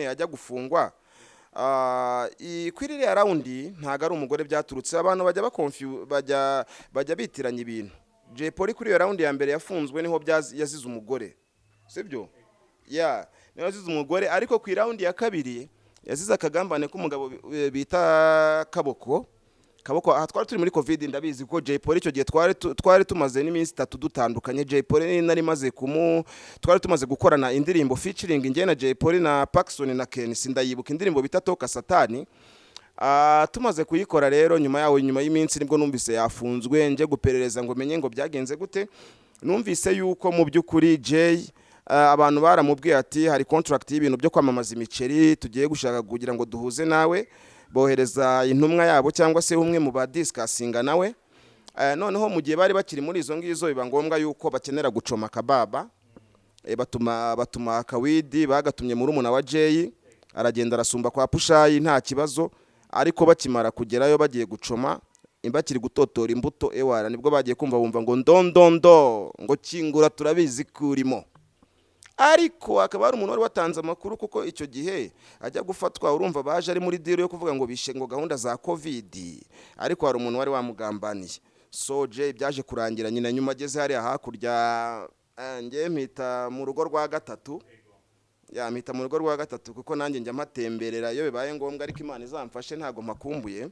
Ajya gufungwa. Kuri iriya round ntabwo ari umugore byaturutse. Abantu bajya bakonfu, bajya bitiranya ibintu. Jay Polly kuri iyo round ya mbere yafunzwe niho yazize umugore, sibyo? Ya, niho yazize umugore, ariko ku round ya kabiri yazize akagambane k'umugabo bita Kaboko. Kaboko, aha twari turi muri COVID, ndabizi ko Jay Polly icyo gihe twari tumaze n'iminsi 3 dutandukanye. Jay Polly nari maze kumu twari tumaze gukorana indirimbo featuring, njye na Jay Polly na Paxson na Ken, sindayibuka, indirimbo bita Toka Satani. Tumaze kuyikora rero, nyuma yawo, nyuma y'iminsi, nibwo numvise yafunzwe. Nje guperereza ngo menye ngo byagenze gute. Numvise yuko mu by'ukuri Jay, abantu baramubwiye ati hari contract y'ibintu byo kwamamaza imiceri tugiye gushaka kugira ngo duhuze nawe. Bohereza intumwa yabo cyangwa se umwe mu badiscussinga nawe. Noneho mu gihe bari bakiri muri izo ngizo, biba ngombwa yuko bakenera gucoma akababa. Batuma akawidi, bagatumye murumuna wa Jay, aragenda arasumba kwa Pushayi, nta kibazo. Ariko bakimara kugerayo, bagiye gucoma, bakiri gutotora imbuto, ewara, nibwo bagiye kumva bumva ngo ndondondo, ngo kingura, turabizi kurimo. Ariko hakaba hari umuntu wari watanze amakuru, kuko icyo gihe ajya gufatwa, urumva baje ari muri deal yo kuvuga ngo bishe ngo gahunda za COVID, ariko hari umuntu wari wamugambaniye. So Jay byaje kurangira nyina nyuma ageze hariya hakurya, njye mpita mu rugo rwa gatatu, ya, mpita mu rugo rwa gatatu, kuko nanjye njya mpatemberera iyo bibaye ngombwa, ariko Imana izamfashe, ntabwo mpakumbuye.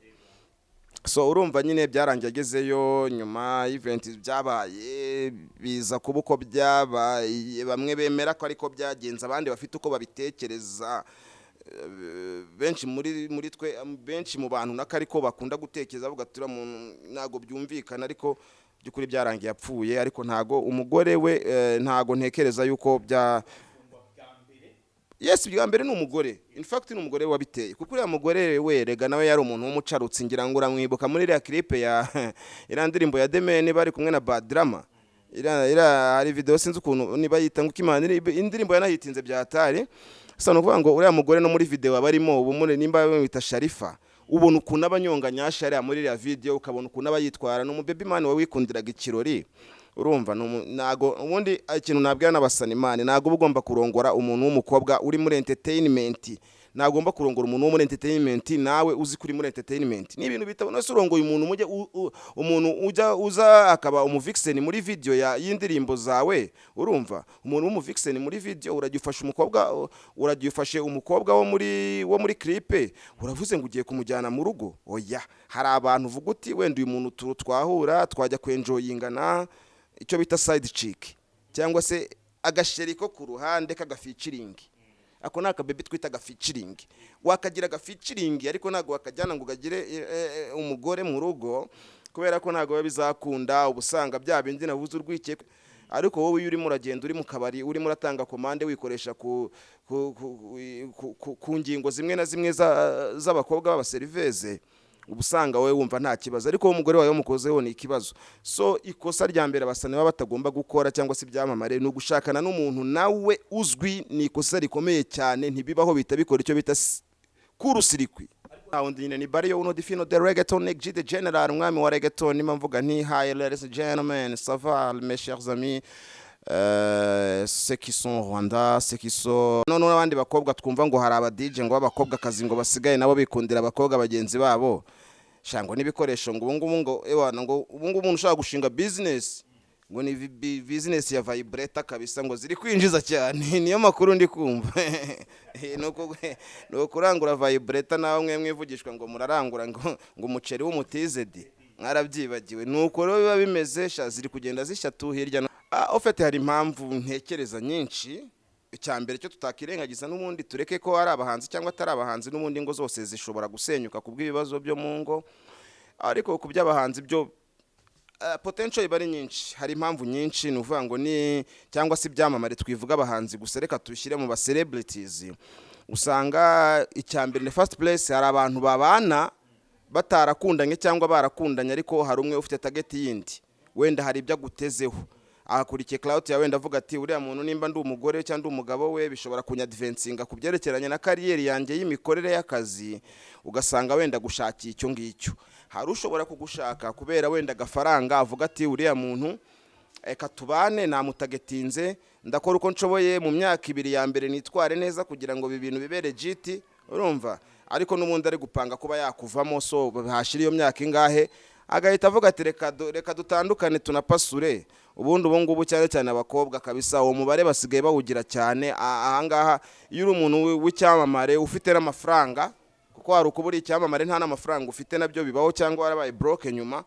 So urumva nyine byarangiye agezeyo nyuma event byabaye, biza kuba uko byabaye. Bamwe bemera ko ariko byagenze, abandi bafite uko babitekereza. Benshi muri twe, benshi mu bantu nako ariko bakunda gutekereza, bavuga ati uriya muntu ntabwo byumvikana, ariko by'ukuri byarangiye apfuye. Ariko ntago umugore we, ntago ntekereza yuko bya, yes, bwa mbere ni umugore. In fact ni umugore wabiteye, kuko uriya mugore we rega nawe yari umuntu w'umucarutsi. Ngira ngo uramwibuka muri iriya clip ya iriya ndirimbo ya The Mane bari kumwe na Badrama. Iriya hari video, sinzi ukuntu niba yita ngo Imana, indirimbo yanahitinze bya hatari. So ni ukuvuga ngo uriya mugore no muri video abarimo ubu muri nimba bamwita Sharifa, ubona ukuntu aba anyonga nyasha ariya muri iriya video, ukabona ukuntu aba yitwara. Ni umubaby man we wikundiraga ikirori. Urumva ntago ubundi ikintu nabwira n'abasanimani, ntago uba ugomba kurongora umuntu w'umukobwa uri muri entertainment. Ntagomba kurongora umuntu wo muri entertainment nawe uzi kuri muri entertainment. Ni ibintu bita nose urongoye umuntu mujye umuntu ujya uza akaba umuvixen muri video ya y'indirimbo zawe. Urumva umuntu w'umuvixen muri video, urajya ufasha umukobwa, urajya ufashe umukobwa wo muri clip, uravuze ngo ugiye kumujyana mu rugo? Oya, hari abantu uvuga uti wenda uyu muntu twahura, twajya kwenjoyingana, icyo bita side chick cyangwa se agasheri ko ku ruhande k'agafeaturing. Ako ni akababy twita agafeaturing. Wakagira agafeaturing, ariko ntabwo wakajyana ngo ugagire umugore mu rugo, kubera ko ntabwo biba bizakunda. Uba usanga bya bindi nabuze urwikekwe. Ariko wowe iyo urimo uragenda uri mu kabari, urimo uratanga komande, wikoresha ku ngingo zimwe na zimwe z'abakobwa b'abaseriveze, uba usanga wowe wumva nta kibazo, ariko wowe umugore wawe wamukozeho ni ikibazo. So ikosa rya mbere abasani baba batagomba gukora, cyangwa se ibyamamare, ni ugushakana n'umuntu nawe uzwi. Ni ikosa rikomeye cyane, ntibibaho, bihita bikora icyo bita court-circuit. Wundi nyine ni Barrio Uno Difino de Reggaeton, Nick G the General, umwami wa reggaeton. Nimba mvuga nti hi ladies and gentlemen, ça va mes chers amis, ceux qui sont Rwanda, ceux qui sont none n'abandi bakobwa twumva ngo hari aba DJ ngo b'abakobwa kazi ngo basigaye nabo bikundira abakobwa bagenzi babo shango n'ibikoresho, ngo ubu ngubu ngo ewana, ngo ubu ngubu umuntu ushaka gushinga business ngo ni business ya vibrator kabisa, ngo ziri kwinjiza cyane. Niyo makuru ndi kumva. Ni ukurangura vibrator. Nawe mwe mwivugishwa ngo murarangura ngo umuceri w'umutizedi mwarabyibagiwe. Nuko rero biba bimeze sha, ziri kugenda zishya tu hirya no au fait hari impamvu ntekereza nyinshi. Icya mbere cyo tutakirengagiza n'ubundi, tureke ko ari abahanzi cyangwa atari abahanzi, n'ubundi ingo zose zishobora gusenyuka ku bw'ibibazo byo mu ngo. Ariko ku by'abahanzi byo, potential iba ari nyinshi. Hari impamvu nyinshi, ni ukuvuga ngo ni cyangwa se ibyamamare, twivuga abahanzi gusa, reka tubishyire mu ba celebrities. Usanga icya mbere, in the first place, hari abantu babana batarakundanye cyangwa barakundanye, ariko hari umwe ufite target yindi. Wenda hari ibyo agutezeho, akurikiye clout ya wenda avuga ati uriya muntu nimba ndi umugore cyangwa ndi umugabo we, bishobora kunyadvancinga ku byerekeranye na career yanjye y'imikorere y'akazi. Ugasanga wenda gushakiye icyo ngicyo. Hari ushobora kugushaka kubera wenda agafaranga, avuga ati uriya muntu reka tubane, namutargetinze. Ndakora uko nshoboye mu myaka 2 ya mbere nitware neza kugira ngo ibi bintu bibere legit, urumva? Ariko n'ubundi ari gupanga kuba yakuvamo. So hashira iyo myaka ingahe, agahita avuga ati: "Reka dutandukane, tunapasure." Ubundi ubu ngubu cyane cyane abakobwa kabisa uwo mubare basigaye bawugira cyane. Ahangaha iyo uri umuntu w'icyamamare ufite n'amafaranga, kuko hari ukuba uri icyamamare nta n'amafaranga ufite, nabyo bibaho, cyangwa warabaye broke nyuma,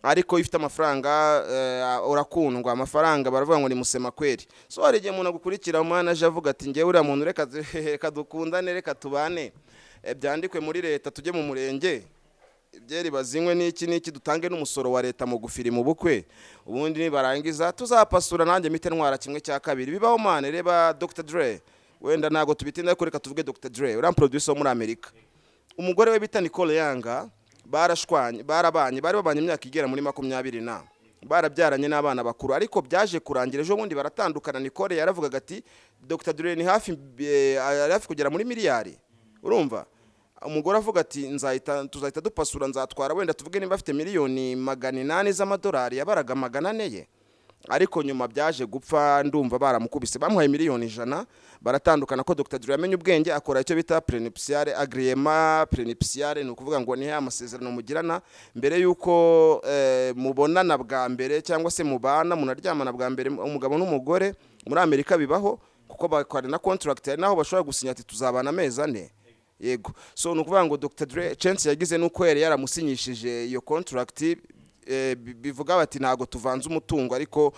ariko iyo ufite amafaranga urakundwa. Amafaranga baravuga ngo ni musema kweli. So hari igihe umuntu agukurikira, umwana aje avuga ati: "Ngewe uriya muntu, reka dukundane, reka tubane, byandikwe muri leta, tujye mu murenge, ibyeri bazinywe n'iki n'iki, dutange n'umusoro wa leta mu gufirima ubukwe, ubundi nibarangiza tuzapasura, nanjye mpite ntwara kimwe cya kabiri." Bibaho man. Reba Dr Dre, wenda ntabwo tubitinda, ariko reka tuvuge Dr Dre, uriya producer wo muri Amerika. Umugore we bita Nicole Young barashwanye, barabanye, bari babanye imyaka igera muri 20 na barabyaranye n'abana bakuru, ariko byaje kurangira ejo bundi baratandukana. Nicole yaravugaga ati Dr Dre ni hafi, ari hafi kugera muri miliyari, urumva? Umugore avuga ati: "Nzahita, tuzahita dupasura, nzatwara wenda tuvuge niba afite miliyoni 800 z'amadolari, yabaraga 400 ye." Ariko nyuma byaje gupfa, ndumva baramukubise, bamuhaye miliyoni 100, baratandukana. Ko Dr Dre yamenye ubwenge, akora icyo bita prenuptial agreement. Prenuptial ni ukuvuga ngo ni ya masezerano mugirana mbere y'uko mubonana bwa mbere, cyangwa se mubana, munaryamana bwa mbere, umugabo n'umugore. Muri Amerika bibaho, kuko bakora na contract, hari naho bashobora gusinya ati: "Tuzabana amezi 4." Yego, so ni ukuvuga ngo Dr Dre chance yagize nuko yari yaramusinyishije iyo contract, bivuga bati: "Ntabwo tuvanze umutungo, ariko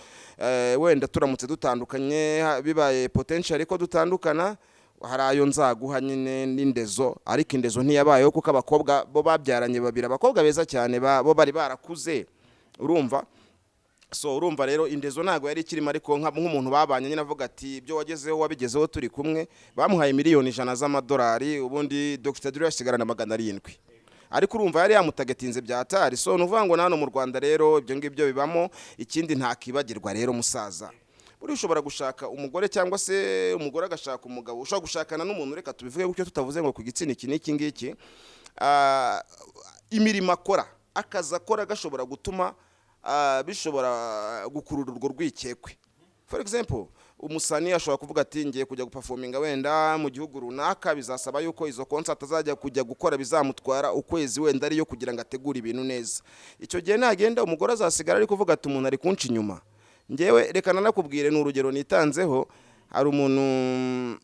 wenda turamutse dutandukanye, bibaye potential ariko dutandukana, hari ayo nzaguha nyine n'indezo." Ariko indezo ntiyabayeho, kuko abakobwa bo babyaranye babiri, abakobwa beza cyane, bo bari barakuze, urumva? So urumva rero indezo ntabwo yari ikirimo, ariko nk'umuntu babanye nyine avuga ati: "Ibyo wagezeho wabigezeho turi kumwe." Bamuhaye miliyoni 100 z'amadolari, ubundi Dr Dre asigarana 700, ariko urumva yari yamutagatinze bya atari. So ni ukuvuga ngo na hano mu Rwanda rero ibyo ngibyo bibamo. Ikindi ntakibagirwa rero musaza, buriya ushobora gushaka umugore cyangwa se umugore agashaka umugabo, ushobora gushakana n'umuntu, reka tubivuge gutyo tutavuze ngo ku gitsina iki n'iki ngiki, imirimo akora, akazi akora gashobora gutuma bishobora gukurura urwo rwikekwe. For example, umusani ashobora kuvuga ati: "Ngiye kujya guperforminga wenda mu gihugu runaka, bizasaba yuko izo concert azajya kujya gukora bizamutwara ukwezi wenda ariyo kugira ngo ategure ibintu neza." Icyo gihe nagenda, umugore azasigara ari kuvuga ati: "Umuntu ari kunca inyuma." Ngewe reka nanakubwire, ni urugero nitanzeho, hari umuntu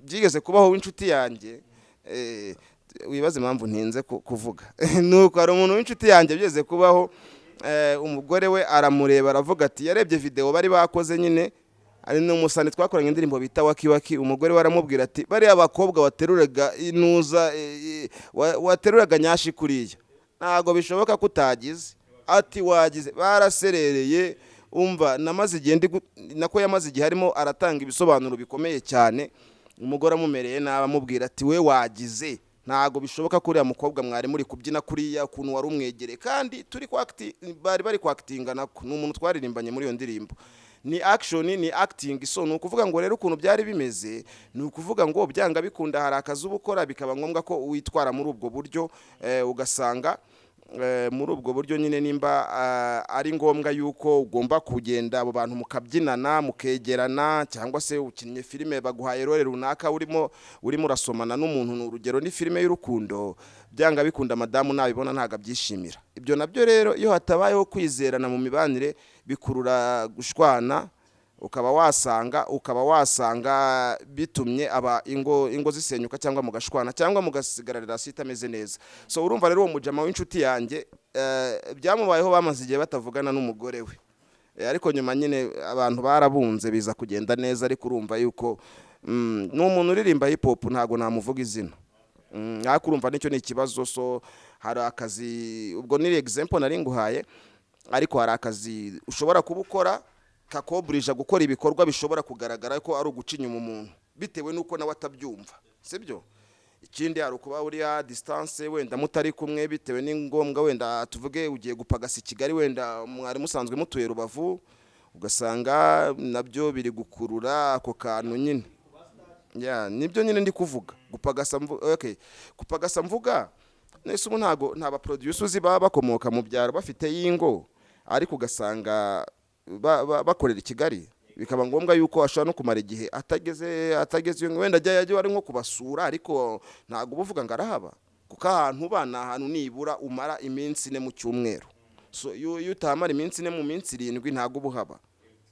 byigeze kubaho w'inshuti yanjye, wibaze impamvu ntinze kuvuga, nuko hari umuntu w'inshuti yanjye byigeze kubaho, umugore we aramureba aravuga ati, yarebye video bari bakoze nyine, ari n'umusani twakoranye indirimbo bita Waki Waki, umugore we aramubwira ati: "Bariya bakobwa wateruraga inuza, wateruraga nyashi kuriya, ntabwo bishoboka ko utagize." Ati: "Wagize baraserereye." Umva, namaze igihe ndi nako yamaze igihe arimo aratanga ibisobanuro bikomeye cyane, umugore amumereye nabi, amubwira ati: "We wagize, ntabwo bishoboka ko uriya mukobwa mwari muri kubyina kuriya ukuntu wari umwegereye, kandi turi kwacti, bari bari kwactinga." Nako ni umuntu twaririmbanye muri iyo ndirimbo, ni action, ni acting. So ni ukuvuga ngo rero ukuntu byari bimeze, ni ukuvuga ngo byanga bikunda hari akazi uba ukora, bikaba ngombwa ko witwara muri ubwo buryo, ugasanga muri ubwo buryo nyine nimba ari ngombwa yuko ugomba kugenda abo bantu mukabyinana, mukegerana, cyangwa se ukinnye filime baguhaye role runaka, urimo urasomana n'umuntu, ni urugero, ni filime y'urukundo, byanga bikunda madamu nabibona ntabwo abyishimira. Ibyo nabyo rero iyo hatabayeho kwizerana mu mibanire bikurura gushwana, ukaba wasanga bitumye aba ingo zisenyuka, cyangwa mugashwana, cyangwa mugasigara relation itameze neza. So urumva rero uwo mujama w'inshuti yanjye byamubayeho, bamaze igihe batavugana n'umugore we. Ariko nyuma nyine abantu barabunze, biza kugenda neza. Ariko urumva yuko ni umuntu uririmba hip hop, ntabwo namuvuga izina. Ariko urumva nicyo ni ikibazo. So hari akazi, ubwo ni example nari nguhaye, ariko hari akazi ushobora kuba ukora kakoburija gukora ibikorwa bishobora kugaragara ko ari uguca inyuma umuntu, bitewe n'uko nawe atabyumva, sibyo? Ikindi, hari ukuba uriya distance, wenda mutari kumwe bitewe n'ingombwa, wenda tuvuge ugiye gupagasa i Kigali, wenda mwari musanzwe mutuye Rubavu, ugasanga nabyo biri gukurura ako kantu nyine. Ya, nibyo nyine ndi kuvuga, gupagasa okay, gupagasa mvuga nese ubu ntago nta ba producer uzi baba bakomoka mu byaro bafite y'ingo, ariko ugasanga bakorera i Kigali, bikaba ngombwa yuko ashobora no kumara igihe atageze iyo, wenda ajya ari nko kubasura, ariko ntabwo uba uvuga ngo arahaba, kuko ahantu uba ni ahantu nibura umara iminsi 4 mu cyumweru. So iyo utahamara iminsi 4 mu minsi 7 ntabwo uba uhaba,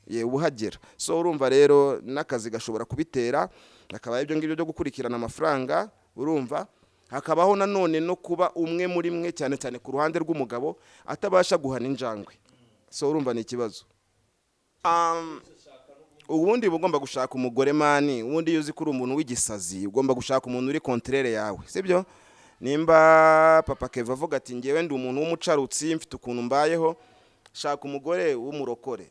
ye uba uhagera. So urumva rero n'akazi gashobora kubitera, hakaba ibyo ngibyo byo gukurikirana amafaranga. Urumva hakabaho nanone no kuba umwe muri mwe, cyane cyane ku ruhande rw'umugabo, atabasha guhana injangwe. So urumva ni ikibazo. Ubundi uba ugomba gushaka umugore, man, ubundi iyo uzi ko uri umuntu w'igisazi, ugomba gushaka umuntu uri contraire yawe, sibyo? Nimba Papa Keva avuga ati: "Ngewe ndi umuntu w'umucarutsi, mfite ukuntu mbayeho," shaka umugore w'umurokore,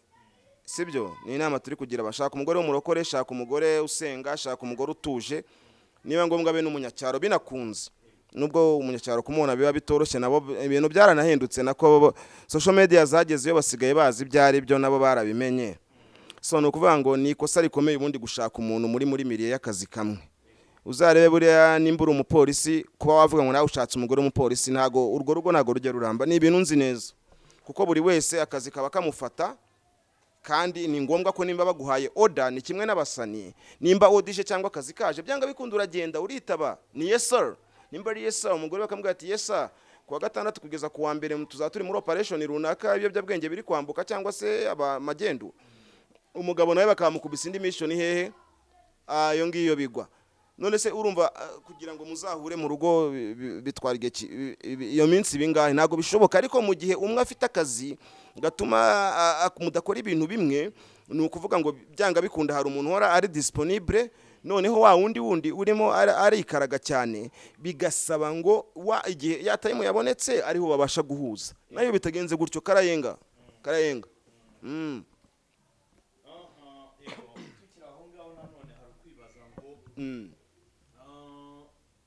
sibyo? Ni inama turi kugira. Bashaka umugore w'umurokore, shaka umugore usenga, shaka umugore utuje, niba ngombwa abe n'umunyacyaro binakunze, nubwo umunyacyaro kumubona biba bitoroshye. Nabo ibintu byaranahindutse, nako social media zagezeyo, basigaye bazi ibyo ari byo, nabo barabimenye. So ni ukuvuga ngo ni ikosa rikomeye ubundi gushaka umuntu muri milieu y'akazi kamwe. Uzarebe buriya nimba uri umupolisi, kuba wavuga ngo nawe ushatse umugore w'umupolisi, ntago urwo rugo ntago rujya ruramba. Ni ibintu nzi neza, kuko buri wese akazi kaba kamufata, kandi ni ngombwa ko nimba baguhaye order, ni kimwe n'abasani, nimba order ije cyangwa akazi kaje, byanga bikunda uragenda, uritaba, ni "Yes sir." Nimba ari "Yes sir," umugore bakamubwira ati: "Yes sir, kuwa gatandatu kugeza ku wa mbere tuzaba turi muri operation runaka, ibiyobyabwenge biri kwambuka cyangwa se magendu." Umugabo nawe bakamukubisa indi mission hehe, iyo ngiyo bigwa. None se urumva kugira ngo muzahure mu rugo bitwara igihe iyo minsi bingahe? Ntabwo bishoboka. Ariko mu gihe umwe afite akazi gatuma mudakora ibintu bimwe, ni ukuvuga ngo byanga bikunda hari umuntu uhora ari disponible, noneho wa wundi urimo arikaraga cyane, bigasaba ngo wa igihe ya time yabonetse ariho babasha guhuza. Nayo bitagenze gutyo karayenga karayenga. Aha, yego, tukiri aho ngaho nanone hari ukwibaza ngo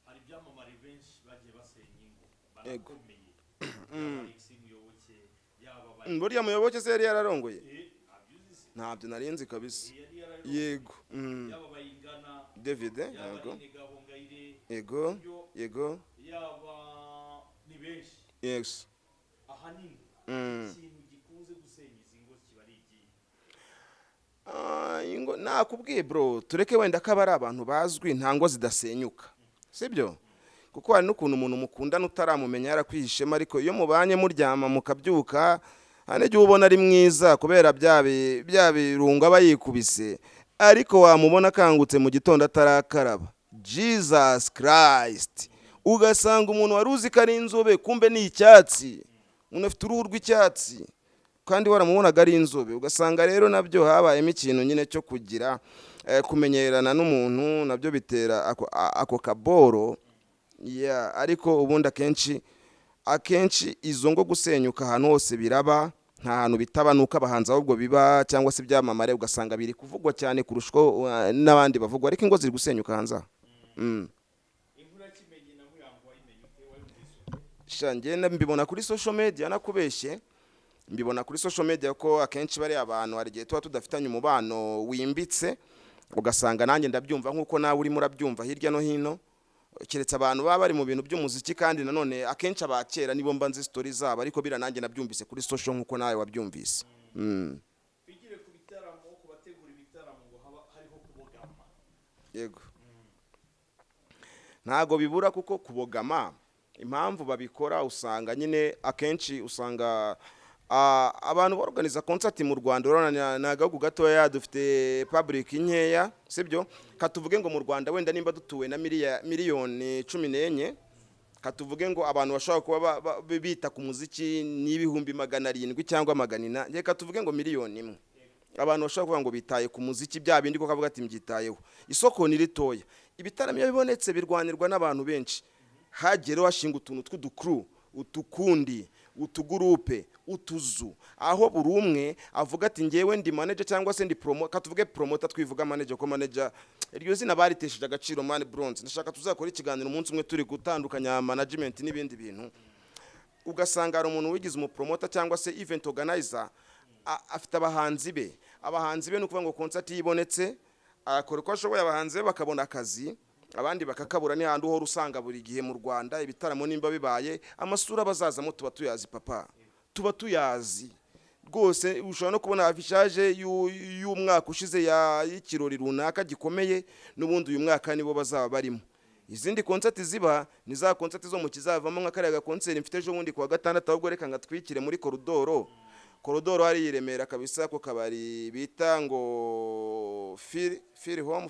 hari ibyamamare benshi bagiye basenya ingo barakomeye, yaba Alex Muyoboke, yaba Buriya Muyoboke se yari yararongoye? Eh, ntabyo uzi se? Ntabyo narinzi kabisa. Yari yararongoye. Yego. Yaba Bayingana, David, yaba yego. Aline Gahongayire, Yego. yaba ni benshi. Ahanini ikintu gikunze gusenya izi ngo kiba ari igihe? Ah, ingo nakubwiye bro, tureke wenda ko aba ari abantu bazwi, nta ngo zidasenyuka, sibyo? Kuko hari n'ukuntu umuntu mukundana utaramumenya yarakwihishemo, ariko iyo mubanye muryama mukabyuka, hari n'igihe ubona ari mwiza kubera bya birungo aba yikubise, ariko wamubona akangutse mu gitondo atarakaraba, Jesus Christ, ugasanga umuntu wari uzi ko ari inzobe kumbe ni icyatsi, umuntu afite uruhu rw'icyatsi kandi waramubonaga ari inzobe. Ugasanga rero nabyo habayemo ikintu nyine cyo kugira kumenyerana n'umuntu, nabyo bitera ako kaboro. Yeah, ariko ubundi akenshi izo ngo gusenyuka ahantu hose biraba, nta hantu bitaba, nuko abahanzi ahubwo biba cyangwa se ibyamamare ugasanga biri kuvugwa cyane kurusha uko n'abandi bavugwa, ariko ingo ziri gusenyuka hanze aha. Inkuru ya Kimenyi na Muyango wayimenye ute, wayumvise ute? Sha, njye mbibona kuri social media, nakubeshye, mbibona kuri social media, ko akenshi bariya abantu hari igihe tuba tudafitanye umubano wimbitse, ugasanga nanjye ndabyumva nk'uko nawe urimo urabyumva hirya no hino, keretse abantu baba bari mu bintu by'umuziki, kandi nanone akenshi abakera nibo mba nzi story zabo, ariko biriya nanjye nabyumvise kuri social nk'uko nawe wabyumvise. Twigire ku bitaramo, ku bategura ibitaramo ngo haba hariho kubogama. Yego, ntago bibura, kuko kubogama impamvu babikora, usanga nyine akenshi usanga abantu borganiza concert mu Rwanda, urabona ni agahugu gatoya, dufite public nkeya, sibyo? Katuvuge ngo mu Rwanda wenda nimba dutuwe na miliyoni 14, katuvuge ngo abantu bashobora kuba bita ku muziki ni 700,000 cyangwa 800, reka tuvuge ngo 1 miliyoni abantu bashobora kuvuga ngo bitaye ku muziki, bya bindi koko avuga ati mbyitayeho. Isoko ni ritoya, ibitaramo iyo bibonetse birwanirwa n'abantu benshi, hagera hashinga utuntu tw'udukuru, utukundi, utugurupe, utuzu, aho buri umwe avuga ati: "Ngewe ndi manager cyangwa se ndi promo." Katuvuge promoter, twivuga manager, ko manager iryo zina baritesheje agaciro, man. Bronze, ndashaka tuzakora ikiganiro umunsi umwe turi gutandukanya management n'ibindi bintu. Ugasanga hari umuntu wigize umupromoter cyangwa se event organizer, afite abahanzi be. Abahanzi be ni ukuvuga ngo concert yibonetse arakora uko ashoboye, abahanzi be bakabona akazi, abandi bakakabura. Ni handi uhora usanga buri gihe mu Rwanda ibitaramo nimba bibaye, amasura bazazamo tuba tuyazi, papa, tuba tuyazi rwose. Rwose ushobora no kubona affichage y'umwaka ushize y'ikirori runaka gikomeye, n'ubundi uyu mwaka nibo bazaba barimo. Izindi concert ziba ni za concert zo mu kizavamo, nka kariya gaconcert mfite ejo bundi kuwa gatandatu. Ahubwo reka ngatwikire muri Koridoro. Koridoro hari i Remera kabisa, ku kabari bita ngo Feel Home,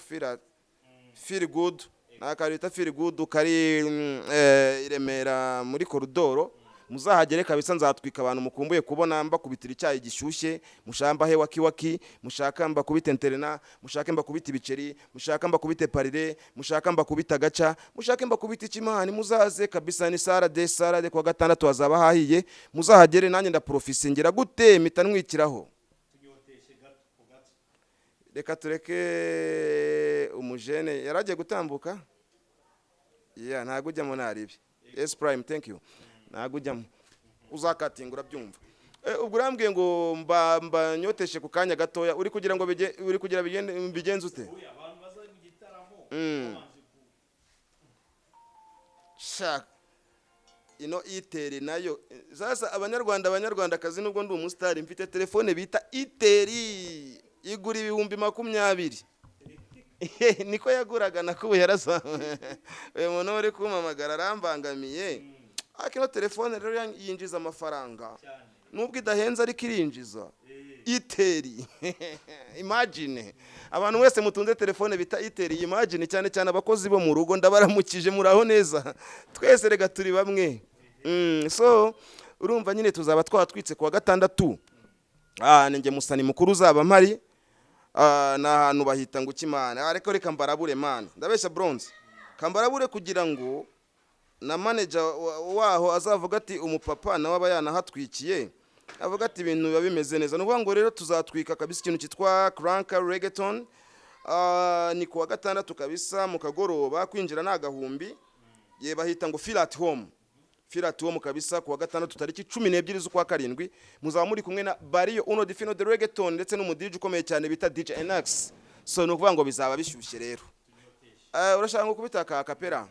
Feel Good. Ni akabari bita Feel Good kari i Remera muri Koridoro. Muzahagere kabisa, nzatwika abantu mukumbuye kubona mbakubitira icyayi gishyushye. Mushaka mbahe waki waki, mushaka mbakubite interena, mushake mbakubite ibiceri, mushaka mbakubite parire, mushaka mbakubite agaca, mushake mbakubite ikimani, muzaze kabisa. Ni sarade sarade, kuwa gatandatu hazaba hahiye, muzahagere. Nanjye ndaprofise ngira gute mpita ntwikiraho. Tunyoteshe gato ku gato. Reka tureke umujene yaragiye gutambuka. Yeah, ntabwo ujyamo naribi. Yes, Prime, thank you. Ntabwo ujyamo, uzakatinga urabyumva. Ubwo urambwiye ngo mba nyoteshe ku kanya gatoya, uri kugira ngo uri kugira bigende bigenze ute? Oya, abantu baza mu gitaramo babanje ku Shaka ino Itel nayo. Sasa Abanyarwanda, Abanyarwandakazi, nubwo ndi umusitari mfite telefone bita Itel, igura 20,000, niko yaguraga, nakubu yarazamuye. Uyu muntu uri kumpamagara arambangamiye, ariko ino telefone rero yinjiza amafaranga cyane. Nubwo idahenze ariko irinjiza. Itel, imagine, abantu mwese mutunze telefone bita Itel, imagine, cyane cyane abakozi bo mu rugo, ndabaramukije, muraho neza. Twese rega turi bamwe. So urumva nyine tuzaba twatwitse kuwa gatandatu. Ni njye musani mukuru uzaba mpari. Ni ahantu bahita ngo ukimana, ariko reka mbarabure man, ndabeshya bronze, kambarabure kugira ngo na manager waho azavuga ati umupapa nawe aba yanahatwikiye, avuga ati ibintu biba bimeze neza. Ni ukuvuga ngo rero tuzatwika kabisa ikintu cyitwa cranka reggaeton. Ni kuwa gatandatu kabisa mu kagoroba, kwinjira ni agahumbi. Ye bahita ngo Feel at Home, Feel at Home kabisa, kuwa gatandatu tariki 12 z'ukwa karindwi. Muzaba muri kumwe na Barrio Uno Difino de Reggaeton ndetse n'umuDJ ukomeye cyane bita DJ Enax. So ni ukuvuga ngo bizaba bishyushye rero. Urashaka ngo kubita ka kapera?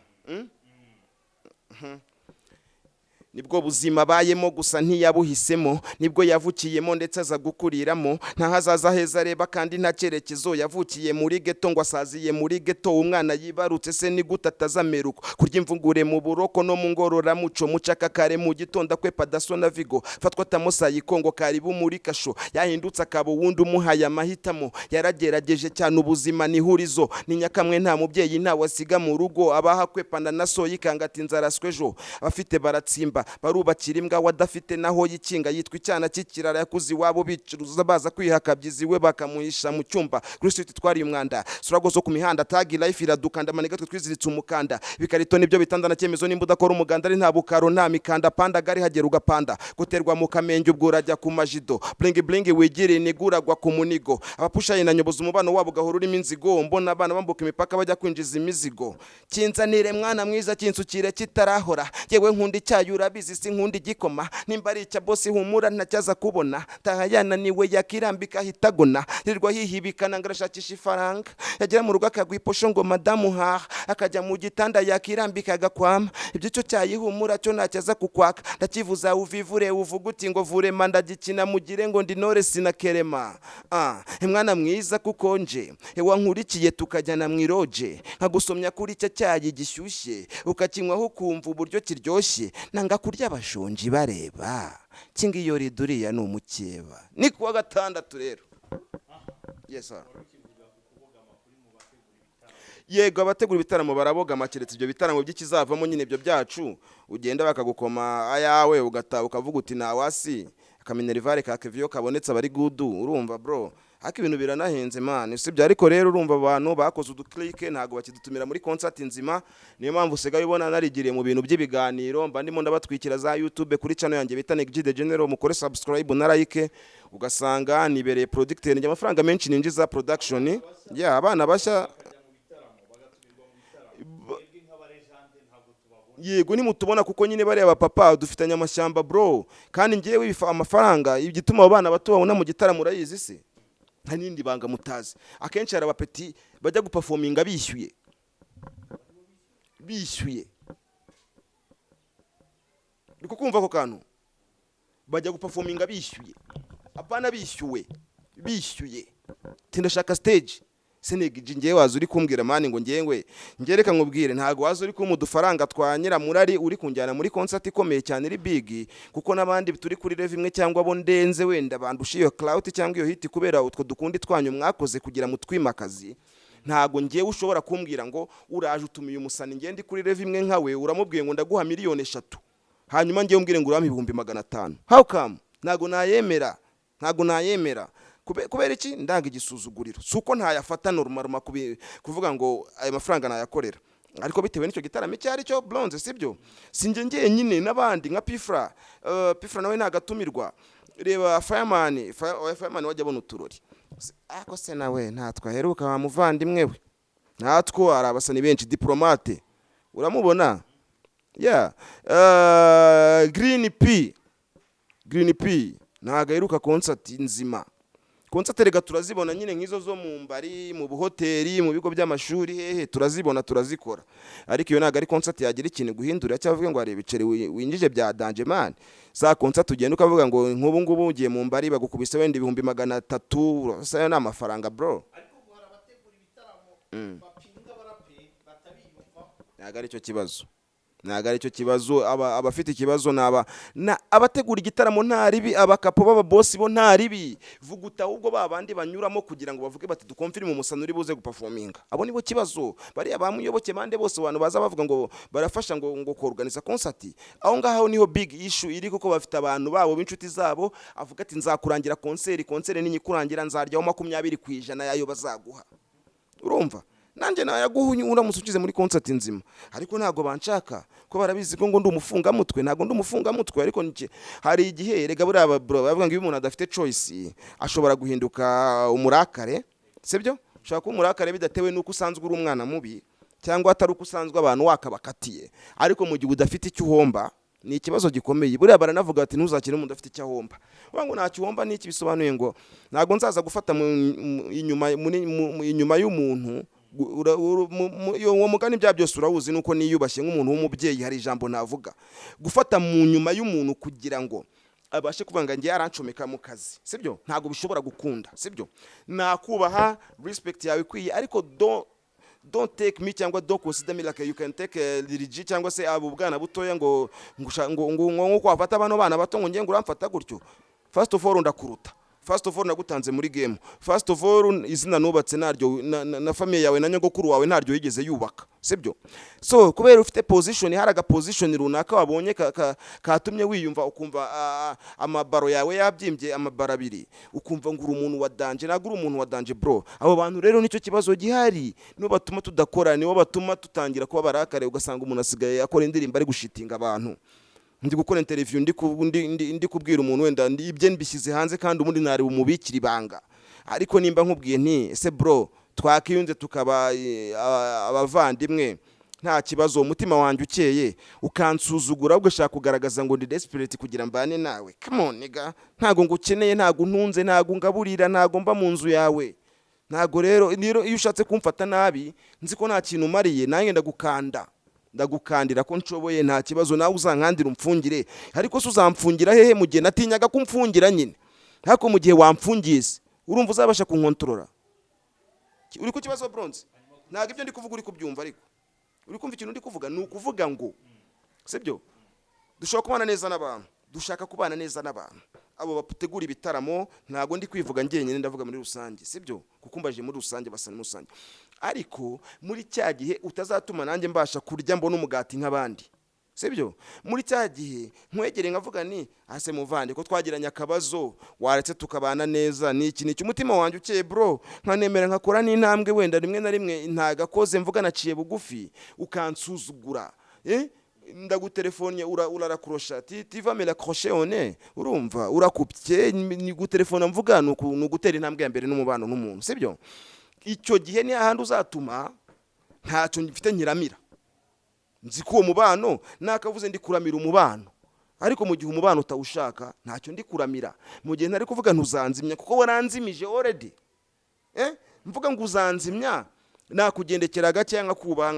Nibwo buzima abayemo gusa ntiyabuhisemo, nibwo yavukiyemo ndetse aza gukuriramo. Nta hazaza heza areba kandi nta cyerekezo. Yavukiye muri ghetto ngo asaziye muri ghetto. Umwana yibarutse se ni gute atazameruka kurya imvungure mu buroko no mu ngororamuco? Mucaka kare mu gitondo akwepa daso na vigo, fatwa tamusayiko ngo karibu muri kasho. Yahindutse akaba uwundi umuhaye amahitamo. Yaragerageje cyane, ubuzima ni hurizo, ni nyakamwe, nta mubyeyi ntawe asiga mu rugo. Abaha kwepana na so yikanga ati nzaraswe ejo. Abafite baratsimba barubakira imbwa, wadafite naho yikinga yitwa icyana cy'ikirara. Yakuze iwabo bicuruza, baza kwihakabyiza iwe bakamuhisha mu cyumba. Kuri street twariye umwanda, surago zo ku mihanda, thug life iradukanda, maniga twe twiziritse umukanda, ibikarito nibyo bitanda na cyemezo. Nimba udakora umuganda ari nta bukaro nta mikanda, panda gari hagera ugapanda guterwa mu Kamenge, ubwo urajya ku majido, bling bling wigire niguragwa ku munigo. Abapushayi na nyoboza umubano wabo ugahora urimo inzigo. Mbona abana bambuka imipaka bajya kwinjiza imizigo. Kinzanire mwana mwiza, kinsukire kitarahora. Yewe nkunda icyayi urabizi, si nkunda igikoma. Nimba ari icya bosi humura ntacyaza kubona. Taha yananiwe yakirambika ahita agona, yirirwa hihibikana ngo arashakisha ifaranga. Yagera mu rugo akagwa iposho ngo madamu haha, akajya mu gitanda yakirambika agakwama. Ibyo cyo cyayihumura cyo ntacyaza kukwaka. Ndakivuza uvivure uvuga uti ngo vurema. Ndagikina mugire ngo ndinore sinakerema. Mwana mwiza, kuko nje wankurikiye tukajyana mu iroje, nkagusomya kuri cya cyayi gishyushye, ukakinywaho ukumva uburyo kiryoshye. Nanga kurya abashonji bareba kingiyo riduriya ni umukeba. Ni kuwa gatandatu rero. Yes sir. Yego, abategura ibitaramo barabogama, keretse ibyo bitaramo by'ikizavamo nyine, ibyo byacu ugenda bakagukoma ayawe ugataha ukavuga uti ntawasi akaminerval ka keviyo kabonetse abari good. Urumva bro, ariko ibintu biranahenze man, usibye ariko rero urumva abantu bakoze uduclique ntabwo bakidutumira muri concert nzima. Niyo mpamvu usigaye ubona narigiriye mu bintu by'ibiganiro, mba ndimo ndabatwikira za YouTube kuri channel yanjye bita Neg G the General. Mukore subscribe na like. Ugasanga nibereye producteur njye, amafaranga menshi ninjiza production ya abana bashya. Bakajya mu bitaramo, bagatumirwa mu bitaramo, twebwe nk'abalégende ntabwo tubabona. Yego, nimutubona kuko nyine bariya bapapa dufitanye amashyamba bro. Kandi ngewe amafaranga igituma abo bana bato babona mu gitaramo urayizi se? Nta n'indi banga mutazi. Akenshi hari abapeti bajya guperforminga bishyuye, bishyuye. Uri kukumva ako kantu? Bajya guperforminga bishyuye. Apana bishyuwe, bishyuye. Ati ndashaka stage. Senegiji, ngewe waza uri kumbwira, man, ngo ngewe ngereka nkubwire, ntago waza uri kumpa udufaranga twa nyiramurari uri kunjyana muri concert ikomeye cyane iri big, kuko n'abandi turi kuri level imwe cyangwa abo ndenze wenda bandusha iyo clout cyangwa iyo hit, kubera utwo dukundi twanyu mwakoze kugira mutwimakazi. Ntago ngewe ushobora kumbwira ngo uraje utumiye umusani, ngewe ndi kuri level imwe nkawe, uramubwiye ngo ndaguha 3 miliyoni, hanyuma ngewe umbwire ngo urampa 500,000. How come? Ntago nayemera, ntago nayemera. Kubera iki? Ndanga igisuzuguriro. Si uko ntayafata normal kuvuga ngo ayo mafaranga nayakorera, ariko bitewe n'icyo gitaramo icyo ari cyo, bronze, sibyo? Si njye njyenyine, n'abandi nka Pifra. Pifra nawe ntagatumirwa. Reba Fireman. Oya, Fireman wajya abona uturori. Ariko se nawe ntatwo aheruka, wa muvandimwe we, natwo. Hari abasani benshi. Diplomate uramubona yeah. Green P, Green P ntabwo aheruka concert nzima. Concert rega turazibona nyine, nk'izo zo mu mbari, mu buhoteli, mu bigo by'amashuri, hehe, turazibona, turazikora, ariko iyo ntabwo ari concert yagira ikintu guhindura cyangwa uvuge ngo hari ibiceri winjije bya danger, man. Za concert ugenda ukavuga ngo nk'ubu ngubu ugiye mu mbari, bagukubise wenda 300,000, urasa ayo ni amafaranga, bro. Ariko ngo hari abategura ibitaramo bapinga abaraperi batabiyumva. Ntabwo aricyo kibazo, ntabwo aricyo kibazo. Abafite ikibazo ni aba na abategura igitaramo, nta ribi. Abakapo b'ababosi bo nta ribi vuguta, ahubwo ba bandi banyuramo kugira ngo bavuge bati duconfirme umusani uri buze guperforminga, abo nibo kibazo. Bariya bamuyoboke bande bose, abantu baza bavuga ngo barafasha ngo kuorganiza concert, aho ngaho niho big issue iri, kuko bafite abantu babo b'inshuti zabo. Avuga ati nzakurangira concert, concert ninyikurangira nzaryaho 20% yayo bazaguha. Urumva nanjye nayaguha uramutse ukize muri concert nzima, ariko ntabwo banshaka ko barabizi ko ngo ndi umufungamutwe. Ntabwo ndi umufungamutwe, ariko hari igihe rega buriya bro bavuga ngo iyo umuntu adafite choice ashobora guhinduka umurakare, sibyo? Ushobora kuba umurakare bidatewe n'uko usanzwe uri umwana mubi cyangwa atari uko usanzwe abantu wakabakatiye, ariko mu gihe udafite icyo uhomba ni ikibazo gikomeye. Buriya baranavuga bati ntuzakire umuntu udafite icyo ahomba. Uvuga ngo ntacyo uhomba ni iki? Bisobanuye ngo ntabwo nzaza gufata inyuma inyuma y'umuntu. Uwo mugani bya byose urawuzi, nuko niyubashye nk'umuntu w'umubyeyi, hari ijambo navuga gufata mu nyuma y'umuntu kugira ngo abashe kuvuga ngo ngiye arancomeka mu kazi, sibyo? Ntabwo bishobora gukunda, sibyo? Nakubaha respect yawe ikwiye, ariko don't take me cyangwa don't consider me like you can take Lil G cyangwa se abo bwana butoya, ngo nkuko wafata bano bana bato, ngo ngiye ngo uramfata gutyo. First of all ndakuruta, first of all nagutanze muri game, first of all izina nubatse naryo na famille yawe na nyogokuru wawe ntaryo yigeze yubaka, sibyo? So kubera ufite position, hari aga position runaka wabonye katumye wiyumva, ukumva amabaro yawe yabyimbye amabaro abiri, ukumva ngo uri umuntu wa danger. Ntabwo uri umuntu wa danger, bro. Abo bantu rero nicyo kibazo gihari, nibo batuma tudakora, nibo batuma tutangira kuba barakare, ugasanga umuntu asigaye akora indirimbo ari gushitinga abantu. Ndi gukora interview, ndi kubwira umuntu wenda ibye mbishyize hanze, kandi ubundi ntari bumubikira ibanga. Ariko nimba nkubwiye nti ese bro, twakiyunze tukaba abavandimwe, nta kibazo, umutima wanjye ukeye, ukansuzugura, ugashaka kugaragaza ngo ndi desperate kugira mbane nawe, come on nigga, ntago ngukeneye, ntago ntunze, ntago ngaburira, ntago mba mu nzu yawe. Ntago rero iyo ushatse kumfata nabi, nzi ko nta kintu umariye, nanjye ndagukanda, ndagukandira ko nshoboye, nta kibazo, nawe uzankandira umfungire. Ariko se uzamfungira hehe mu gihe natinyaga kumfungira nyine? Ariko mu gihe wamfungiye se, urumva uzabasha kunkontorora? Uri ku kibazo, bronze. Ntabwo ibyo ndi kuvuga uri kubyumva, ariko uri kumva ikintu ndi kuvuga. Ni ukuvuga ngo sibyo, dushobora kubana neza n'abantu, dushaka kubana neza n'abantu, abo bategura ibitaramo. Ntabwo ndi kwivuga njyenyine, ndavuga muri rusange, sibyo? Kuko mbaje muri rusange, basa muri rusange. Ariko muri cya gihe utazatuma nanjye mbasha kurya, mbona umugati nk'abandi, sibyo? Muri cya gihe nkwegere nkavuga ni ase muvandi, ko twagiranye akabazo, waretse tukabana neza, ni iki niki, umutima wanjye ukeye, bro, nkanemera nkakora n'intambwe wenda rimwe na rimwe ntagakoze, mvuga naciye bugufi, ukansuzugura, eh? Ndagutelefonnye urarakrosha, tu vas me raccrocher au nez. Urumva urakupye. Ni gutelefona mvuga, ni ugutera intambwe ya mbere n'umubano n'umuntu, sibyo? Icyo gihe ni hahandi uzatuma ntacyo mfite nkiramira. Nzi ko uwo mubano nakavuze ndi kuramira umubano, ariko mu gihe umubano utawushaka, ntacyo ndi kuramira. Mu gihe ntari kuvuga ntuzanzimya, kuko waranzimije already, eh? Mvuga ngo uzanzimya, nakugendekera gake, nkakubaha,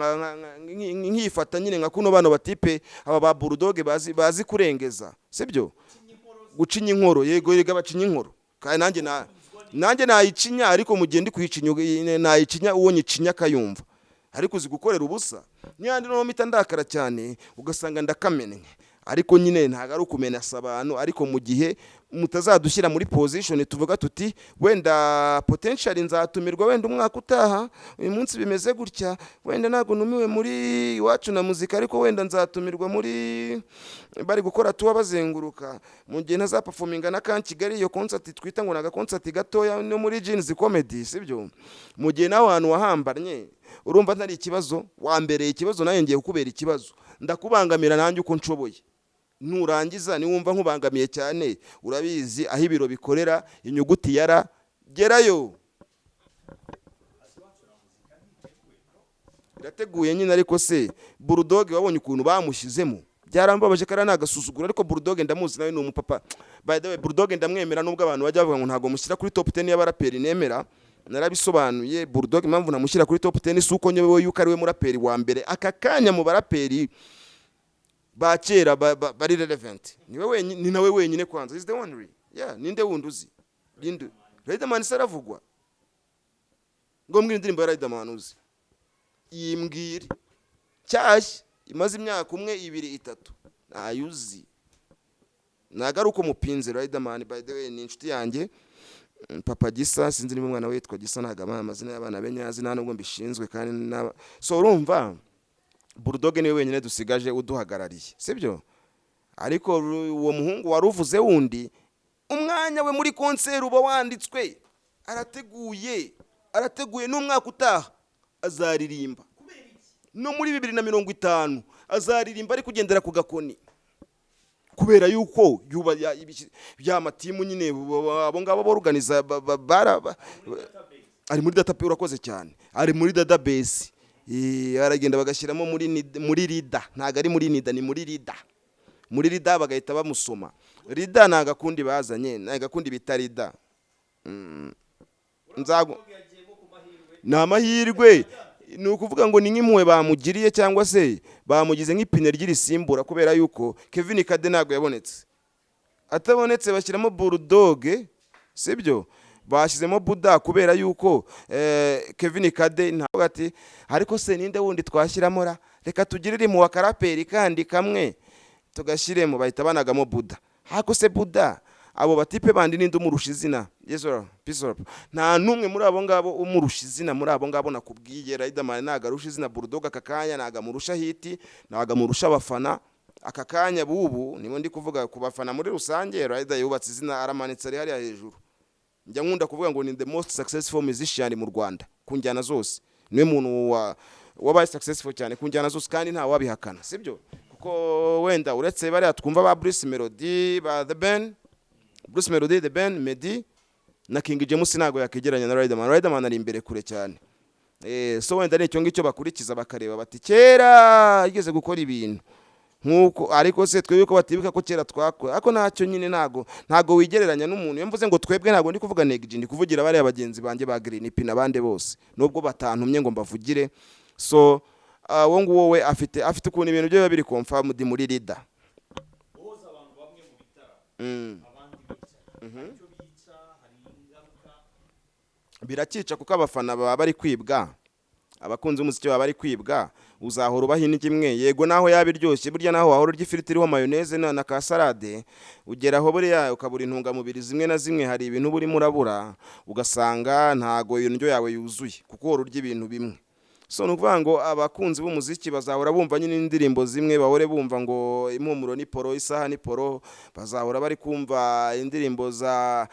nkifata nyine nka kuno bano batipe, aba ba bulldog bazi kurengeza, sibyo? Gucinya inkoro, yego, yega bacinya inkoro. Kandi nanjye nayicinya, ariko mu gihe ndi kuyicinya nayicinya uwo nyicinya akayumva. Ariko uzi gukorera ubusa n'iyandi, noneho mpita ndakara cyane, ugasanga ndakamennye. Ariko nyine ntabwo ari ukumenasa abantu, ariko mu gihe mutazadushyira muri position tuvuga tuti wenda potential nzatumirwa wenda umwaka utaha, uyu munsi bimeze gutya, wenda ntabwo numiwe muri Iwacu na Muzika, ariko wenda nzatumirwa muri bari gukora tuba bazenguruka, mu gihe ntazaperforminga na kan Kigali, iyo concert twita ngo ni agaconcert gatoya no muri Gen-Z Comedy, sibyo? Mu gihe nawe ahantu wahambanye urumva ntari ikibazo, wambereye ikibazo, nawe ngiye kukubera ikibazo, ndakubangamira nanjye uko nshoboye. Nurangiza niwumva nkubangamiye cyane, urabizi aho ibiro bikorera, inyuguti ya R, gerayo. Irateguye nyine. Ariko se Bulldog wabonye ukuntu bamushyizemo? Byarambabaje, kariya ni agasuzuguro. Ariko Bulldog ndamuzi, nawe ni umupapa. By the way, Bulldog ndamwemera, nubwo abantu bajya bavuga ngo ntabwo mushyira kuri top 10 y'abaraperi nemera. Narabisobanuye, Bulldog impamvu namushyira kuri top 10 si uko nyobewe yuko ari we muraperi wa mbere aka kanya mu baraperi ba kera bari relevant. Niwe wenyine, ni nawe wenyine kwanza, is the only. Yeah, ninde wundi uzi? Ninde? Riderman se aravugwa? Ngo mbwira indirimbo ya Riderman uzi, yimbwire nshyashya imaze imyaka umwe, ibiri, itatu, ntayo uzi. Ntabwo ari uko mupinze Riderman. By the way, ni inshuti yanjye. Papa Gisa, sinzi niba umwana we yitwa Gisa, ntabwo abaha amazina y'abana be nyazi, nta nubwo mbishinzwe. Kandi so urumva Bulldog niwe wenyine dusigaje uduhagarariye, sibyo? Ariko uwo muhungu wari uvuze wundi, umwanya we muri concert uba wanditswe, arateguye, arateguye. N'umwaka utaha azaririmba, no muri 2050 azaririmba ari kugendera ku gakoni, kubera yuko yuba ya matimu nyine, abo ngabo boruganiza ari muri database. Urakoze cyane, ari muri database. Aragenda bagashyiramo muri RIDA, ntabwo ari muri NIDA, ni muri RIDA. Muri RIDA bagahita bamusoma. RIDA ni agakundi bazanye, ni agakundi bita RIDA. Nzago ni amahirwe, ni ukuvuga ngo ni nk'impuhwe bamugiriye cyangwa se bamugize nk'ipine ry'irisimbura, kubera yuko Kevin Kade ntabwo yabonetse. Atabonetse bashyiramo Bulldog, sibyo? Bashyizemo Buda kubera yuko Kevin Kade ntabwo ati ariko se ninde wundi twashyiramo ra? Reka tugirire impuhwe akaraperi kandi kamwe tugashyiremo, bahita banagamo Buda. Hako se Buda, abo batipe bandi ninde umurusha izina? Yes sir, peace up. Nta n'umwe muri abo ngabo umurusha izina. Muri abo ngabo nakubwiye, Riderman ntago arusha izina Bulldog aka kanya, ntago amurusha hit, ntago amurusha abafana aka kanya bubu. Nibo ndi kuvuga ku bafana muri rusange. Rider yubatse izina, aramanitse, ari hariya hejuru. Njya nkunda kuvuga ngo ni the most successful musician mu Rwanda ku njyana zose. Niwe muntu wa wabaye successful cyane ku njyana zose, kandi nta wabihakana, sibyo? Kuko wenda uretse bariya twumva ba Bruce Melody, ba The Ben, Bruce Melody, The Ben, Meddy na King James, ntabwo yakegeranya na Riderman. Riderman ari imbere kure cyane. So wenda ni icyo ngicyo bakurikiza, bakareba bati kera yigeze gukora ibintu nkuko. Ariko se twebwe ko batibuka ko kera twakora? Ariko ntacyo nyine, ntago wigereranya n'umuntu. Iyo mvuze ngo twebwe, ntago ndi kuvuga Neg G, ndi kuvugira bariya bagenzi banjye ba Green P n'abandi bose, nubwo batantumye ngo mbavugire. So uwo nguwo we afite ukuntu ibintu bye biba biri confirmed muri RIDA. Boza abantu bamwe mu bitaramo, abandi bicaye. Hari icyo bica, hari ingaruka? Birakica, kuko abafana baba bari kwibwa, abakunzi b'umuziki baba bari kwibwa. Uzahora ubaha indyo imwe, yego naho yaba iryoshye. Burya naho wahora urya ifiriti iriho mayonnaise na ka salade, ugeraho buriya ukabura intungamubiri zimwe na zimwe. Hari ibintu uba urimo urabura, ugasanga ntago iyo ndyo yawe yuzuye kuko uhora urya ibintu bimwe. So ni ukuvuga ngo abakunzi b'umuziki bazahora bumva nyine indirimbo zimwe, bahore bumva ngo impumuro ni poro, isaha ni poro, bazahora bari kumva indirimbo za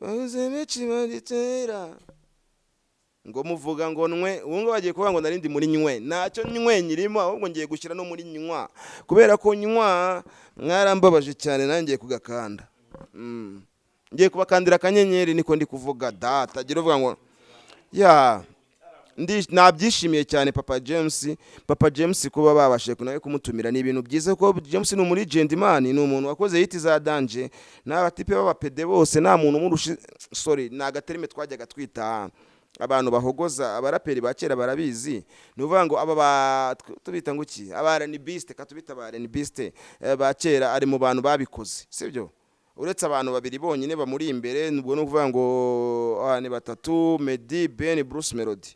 babuze benshi bagitera ngo muvuga ngo nywe. Ubu ngubu bagiye kuvuga ngo narindi muri nywe, ntacyo nywe nyirimo, ahubwo ngiye gushyira no muri nywa, kubera ko nywa mwarambabaje cyane, nanjye ngiye kugakanda. Ngiye kubakandira akanyenyeri, niko ndi kuvuga. Data gira uvuga ngo ya nabyishimiye cyane. Papa James, Papa James kuba babashije nawe kumutumira ni ibintu byiza, kuko James ni umulegend man, ni umuntu wakoze hit za danger n'abatipe b'abapede bose, nta muntu umurusha. Sorry, ni agaterme twajyaga twita abantu bahogoza, abaraperi ba kera barabizi. Ni ukuvuga ngo aba ba tubita ngo iki, aba R&Biste, katubita aba R&Biste ba kera, ari mu bantu babikoze, sibyo? Uretse abantu babiri bonyine bamuri imbere, ubwo ni ukuvuga ngo ni batatu: Meddy, Ben, Bruce Melody.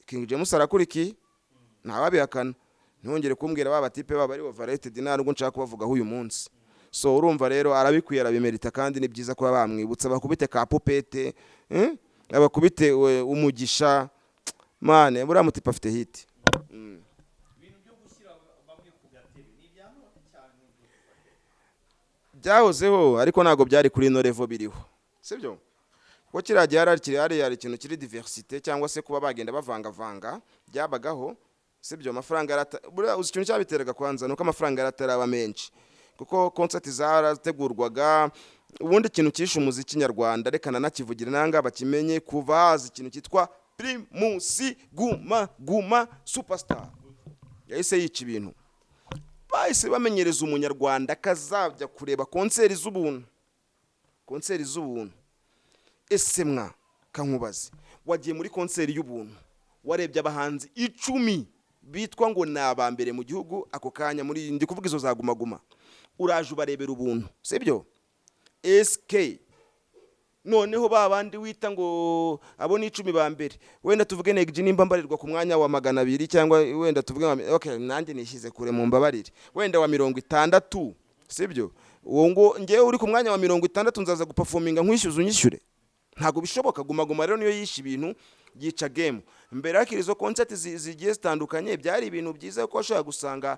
King James arakurikiye, ntawabihakana. Ntongere kumbwira ba batipe baba ari overrated, nta nubwo nshaka kubavugaho uyu munsi. So urumva rero arabikwiye, arabimerita, kandi ni byiza kuba bamwibutsa, bakubite ka pupete, Abakubite umugisha. Man, buriya mutipe afite hit. Ibintu byo gushyira bamwe ku gatebe ni ibya none cyane, ni ibyo kuva kera? Byahozeho, ariko ntabwo byari kuri ino level biriho, sibyo? Kuko kiriya gihe hari ikintu kiri diversité, cyangwa se kuba bagenda bavangavanga byabagaho, sibyo? Amafaranga buriya uzi ikintu cyabiteraga? Kwanza ni uko amafaranga yarataraba menshi, kuko concert zarategurwaga. Ubundi ikintu cyishe umuziki nyarwanda, reka nanakivugira nanga bakimenye, kuva haza ikintu cyitwa Primus Guma Guma Superstar, yahise yica ibintu. Bahise bamenyereza umunyarwanda akazajya kureba concert z'ubuntu, concert z'ubuntu. Ese mwa kankubaze, wagiye muri concert y'ubuntu, warebye abahanzi 10 bitwa ngo ni aba mbere mu gihugu ako kanya, muri ndi kuvuga izo za Guma Guma, uraje ubarebera ubuntu, sibyo? SK noneho ba bandi wita ngo abo ni 10 ba mbere, wenda tuvuge Neg G, nimba mbarirwa ku mwanya wa 200, cyangwa wenda tuvuge okay, nanjye nishyize kure, mu mbabarire, wenda wa 60, sibyo? Uwo ngo ngewe uri ku mwanya wa 60 nzaza guperforminga nkwishyuza, unyishyure? Ntabwo bishoboka. Guma Guma rero niyo yishe ibintu, yica game. Mbere hakiri izo concert zigiye zitandukanye, byari ibintu byiza, kuko washobora gusanga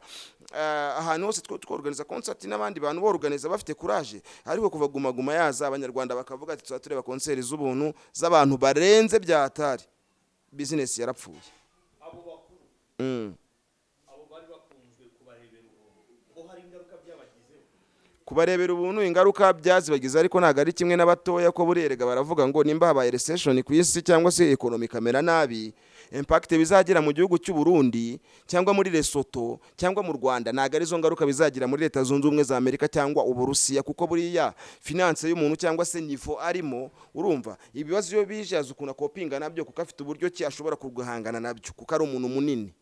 ahantu hose tworganiza concert n'abandi bantu borganiza bafite courage. Ariko kuva Guma Guma yaza, abanyarwanda bakavuga ati tuzaba tureba concert z'ubuntu z'abantu barenze bya hatari, business yarapfuye. Abo bakuru, abo bari bakunzwe kubarebera ubuntu, bo hari ingaruka byabagizeho? Kubarebera ubuntu, ingaruka byazibagize, ariko ntabwo ari kimwe n'abatoya, ko burerega baravuga ngo nimba habaye recession ku isi cyangwa se economy ikamera nabi, impact bizagira mu gihugu cy'u Burundi cyangwa muri Lesotho cyangwa mu Rwanda ntabwo arizo ngaruka bizagira muri Leta Zunze Ubumwe za Amerika cyangwa Uburusiya, kuko buriya finance y'umuntu cyangwa se niveau arimo, urumva ibibazo iyo bije azi ukuntu acopinga nabyo, kuko afite uburyo ki ashobora kuguhangana nabyo, kuko ari umuntu munini.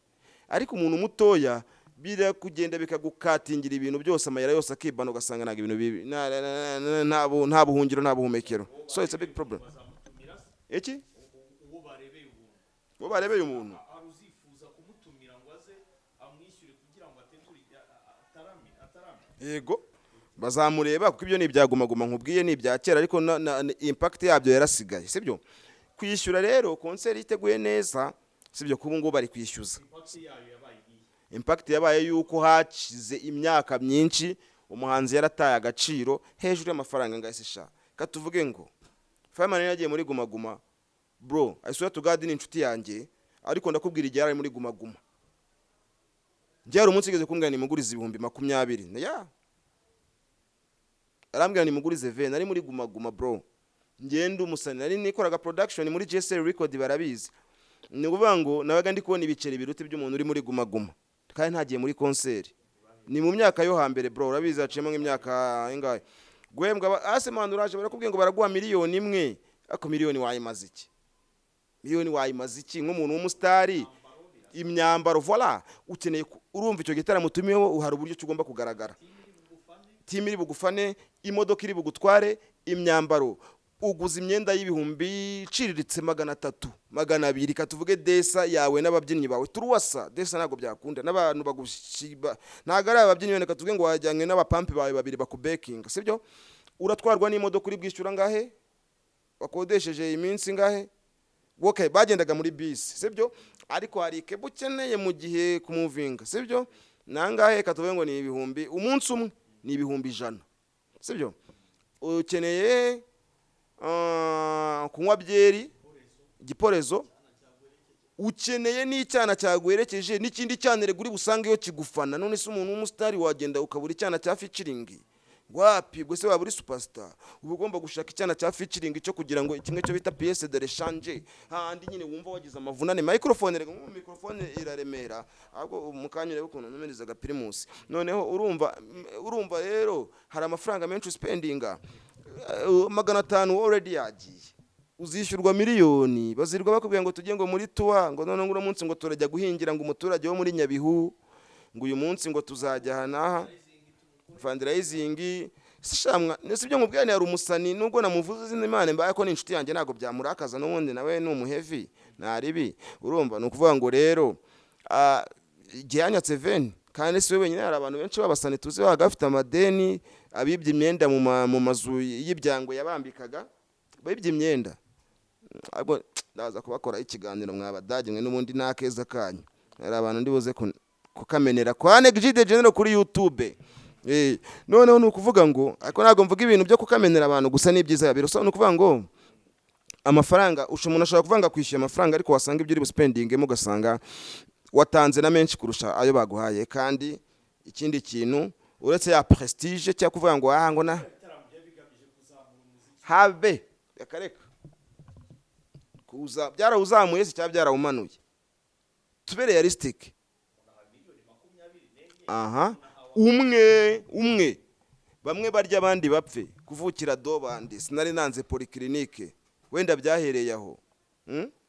Ariko umuntu mutoya birakugenda bikagukatingira ibintu byose, amayira yose akibana, ugasanga ntabwo ibintu bibi, nta buhungiro, nta buhumekero. So it's a big problem. Bazamutumira se? Iki? Uwo barebeye ubuntu. Uwo barebeye umuntu. Hari uzifuza kumutumira ngo aze amwishyure kugira ngo ategure atarame atarame? Yego, bazamureba, kuko ibyo ni ibya Guma Guma nkubwiye, ni ibya kera, ariko impact yabyo yarasigaye, sibyo? Kwishyura rero concert iteguye neza, sibyo? Kuba ngubu bari kwishyuza. Impact yayo yabaye iyihe? Impact yabaye yuko hakize imyaka myinshi umuhanzi yarataye agaciro hejuru y'amafaranga ngahise sha. Katuvuge ngo Fireman yagiye muri Guma Guma, bro, I swear to God, ni inshuti yanjye, ariko ndakubwira, igihe yari ari muri Guma Guma, njye hari umunsi yigeze kumbwira nimugurize 20,000 ya, arambwira nimugurize ve, nari muri Guma Guma, bro. Ngenda umusani, nari nikoraga production muri GSL Record, barabizi. Ni ukuvuga ngo nabaga ndi kubona ibiceri biruta iby'umuntu uri muri Guma Guma kandi ntagiye muri concert. Ni mu myaka yo hambere, bro, urabizi, haciyemo nk'imyaka ingahe guhembwa. Ase man, uraje barakubwiye ngo baraguha 1 miliyoni, ariko miliyoni wayimaze iki? Miliyoni wayimaze iki nk'umuntu w'umusitari? Imyambaro, voila, ukeneye urumva icyo gitaramo utumiweho, hari uburyo ki ugomba kugaragara, team iri bugufane, imodoka iri bugutware, imyambaro, uguza imyenda y'ibihumbi iciriritse 300, 200, katuvuge desa yawe n'ababyinnyi bawe turuwasa desa, ntabwo byakunda n'abantu bagushiba, ntabwo ari ababyinnyi, wenda katuvuge ngo wajyanywe n'abapampi bawe babiri bakubekinga, sibyo? Uratwarwa n'imodoka uri bwishyura ngahe, wakodesheje iminsi ngahe? Okay, bagendaga muri bisi, sibyo? Ariko hari ikebo ukeneye mu gihe kumuvinga, sibyo? Nangahe? Katuvuge ngo ni ibihumbi, umunsi umwe ni 100,000, sibyo? Ukeneye kunywa byeri, igiporezo, ukeneye n'icyana cyaguherekeje, n'ikindi cyana rega uri busange iyo kigufana. None se umuntu w'umusitari wagenda ukabura icyana cya featuring? Wapi, ubwo se waba uri superstar? Uba ugomba gushaka icyana cya featuring cyo kugira ngo kimwe cyo bita pièce de rechange, hahandi nyine wumva wagize amavunane. Microphone rega, nk'ubu microphone iraremera, ahubwo mu kanya urebe ukuntu numerizaga Primus. Noneho urumva rero hari amafaranga menshi uspendinga, 500 already yagiye, uzishyurwa miliyoni. Bazirwa bakubwira ngo tujye ngo muri tour, ngo none ngo uno munsi ngo turajya guhingira ngo umuturage wo muri Nyabihu, ngo uyu munsi ngo tuzajya aha n'aha fundraising. Shamwa si byo nkubwira, ni hari umusani, nubwo namuvuze izina, Imana mbaye ko ni inshuti yanjye, ntabwo byamurakaza, n'ubundi nawe ni umuhevi ntaribi. Urumva, ni ukuvuga ngo rero igihe yanyatse veni, kandi si we wenyine, hari abantu benshi b'abasani tuzi babaga bafite amadeni, abibye imyenda mu mazu y'ibyangwe yabambikaga, bibye imyenda. Ahubwo ndaza kubakoraho ikiganiro mwabadage mwe, n'ubundi n'akeza kanyu. Hari abantu ndi buze kukamenera kwa Neg de General kuri YouTube. Noneho ni ukuvuga ngo, ariko ntabwo mvuga ibintu byo kukamenera abantu gusa, n'ibyiza birusa. Ni ukuvuga ngo amafaranga umuntu ashobora kuvuga ngo akwishyuye amafaranga, ariko wasanga ibyo uri buspendingemo ugasanga watanze na menshi kurusha ayo baguhaye. Kandi ikindi kintu, uretse ya prestige cyangwa kuvuga ngo aha ngo na Ibitaramo byari bigamije kuzamura umuziki. Habe, reka reka, kuza byarawuzamuye se cyangwa byarawumanuye? Tube realistic. Unaha miliyoni 24. Aha umwe umwe, bamwe barya abandi bapfe. Kuvukira dobandi sinari nanze polyclinique, wenda byahereye aho.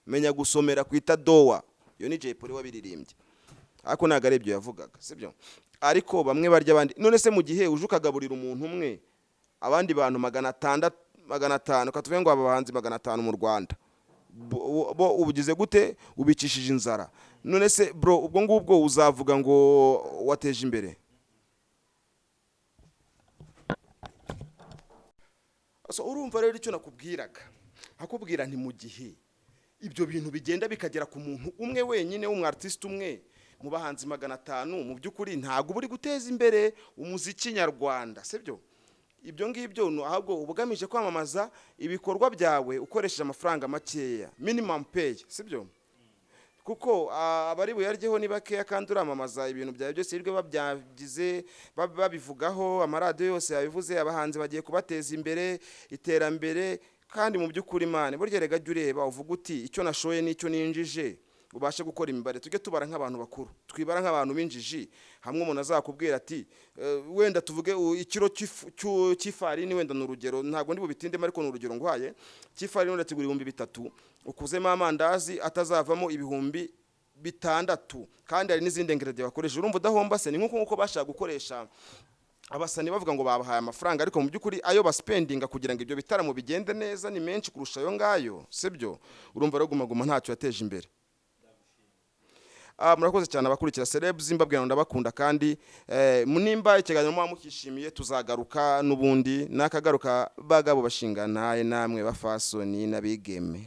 Menya gusomera kwita dowa, iyo ni Jay Polly wabiririmbye, ariko ntabwo ari ibyo yavugaga, sibyo? Ariko bamwe barya abandi. None se mu gihe uje ukagaburira umuntu umwe, abandi bantu 600, 500, katuvuge ngo aba bahanzi 500 mu Rwanda bo ubugize gute? Ubicishije inzara. None se bro, ubwo ngubwo uzavuga ngo wateje imbere? So urumva rero, icyo nakubwiraga, akubwira nti mu gihe ibyo bintu bigenda bikagera ku muntu umwe wenyine w'umu artiste umwe mu bahanzi 500, mu by'ukuri ntabwo uba uri guteza imbere umuziki nyarwanda, sibyo? Ibyo ngibyo ahubwo uba ugamije kwamamaza ibikorwa byawe ukoresheje amafaranga makeya, minimum pay, sibyo? Kuko abari buyaryeho ni bakeya, kandi uramamaza ibintu byawe byose, birirwa babyagize babivugaho, amaradiyo yose yabivuze, abahanzi bagiye kubateza imbere, iterambere. Kandi mu by'ukuri, man, burya rega jya ureba uvuga uti icyo nashoye n'icyo ninjije, ubashe gukora imibare. Tujye tubara nk'abantu bakuru, twibara nk'abantu b'injiji. Hamwe umuntu azakubwira ati wenda tuvuge ikiro cy'ifarini, wenda ni urugero, ntabwo ndi bubitindemo, ariko ni urugero nguhaye, cy'ifarini wenda kigura 3000, ukuzemo amandazi atazavamo 6000, kandi hari n'izindi ingredient bakoresha, urumva udahomba se? Ni nk'uko bashaka gukoresha abasani bavuga ngo babahaye amafaranga, ariko mu by'ukuri ayo baspendinga kugira ngo ibyo bitaramo bigende neza ni menshi kurusha ayo ngayo, sibyo? Urumva rero Guma Guma ntacyo yateje imbere. Murakoze cyane abakurikira Celebs, mbabwira ngo ndabakunda, kandi nimba ikiganiro muba mukishimiye, tuzagaruka n'ubundi nakagaruka. Bagabo bashinga ntaye, namwe bafasoni n'abigeme.